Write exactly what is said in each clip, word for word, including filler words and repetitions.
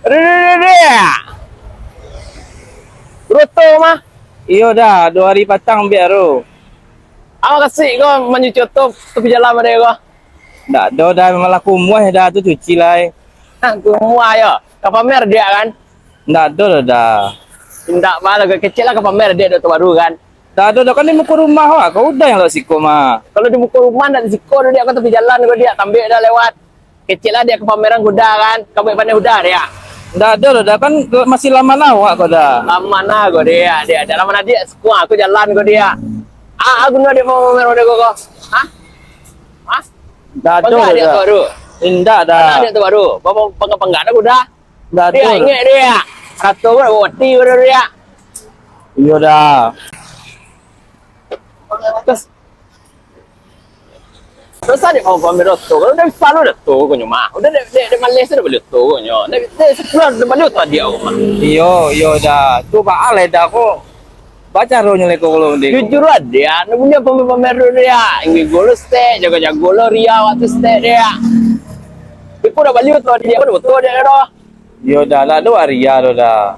Dek, dek, dek, dek. Roto mah. Iyo Da, duo hari patang ambiak tu. Awak kasik ko manyuci oto tapi jalan pada ko. Ndak ado Da, memang lah kumuah Da tu cuci lai. Hah, kumuah yo. Ka pamer dek kan? Ndak ado Da. Indak baa lah, kecek lah ka pamer dek dek oto baru kan. Ndak ado Da, kan di muko rumah wak, kau Da yang lewat siko mah. Kalau di muko rumah ndak di siko tu dek, ko tapi jalan ko dek, tambek Da lewat. Kecek lah dek ka pameran kuda kan, ka buek pandai kuda dek. Ndak ado Da, kan masih laman awak ko Da. Laman ah ko dek, dek, dek laman adiak siko, aku jalan ko dek. Ah, aku ndak dek pamer ko ko. Hah? Hah? Ndak ado Da. Indak Da. Ada dek tu baru. Pangga-pangga dah kuda. Ndak ado. Dek, ingat dek. Rato ko dah boti ko dek. Iyo Da. Terus Dosa dek mau pamer oto, kalau udah bisa lo dah tu ko nyo mah. Udah dek, dek, dek maleh tu dah bali oto ko nyo. Dek, dek sepuluh dah bali oto adiak ko mah. Iyo, iyo Da. Tu baa lai Da ko. Baa caronyo lai ko kalau dek. Jujur lah dek, nak punyo pamer-pamer dulu dek. Inggi golo stek, jago-jago lo ria waktu stek dek. Iko dah bali oto adiak ko, dah oto adiak dah. Iyo Da, lah lo ria lo Da.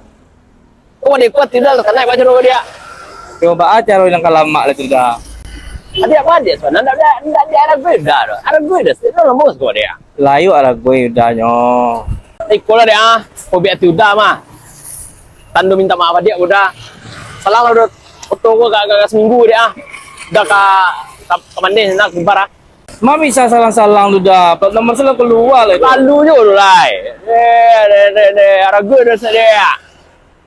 Oh, dek kuat tidak lah, tanai baca dulu dia. Yo, baa caro nan ka lamak lah tu Da. Adi apa dia sana? Ndak ada, ndak ada arah beda doh. Arah beda sih, lo lembus kok dia. Layuak arah gue udahnyo. Iko lah dia, ah. Kau biar tu udah mah. Tando minta maaf dia udah. Salah lah udah. Foto gua gak, gak, gak seminggu dia, ah. Udah ka, ka, ka mandeh nak kibar, ah. Ma bisa salang-salang tu Da, plat nomor selalu kalua lai tu. Lalu jo tu lai. Eh, deh, deh, deh, arago dah sadia.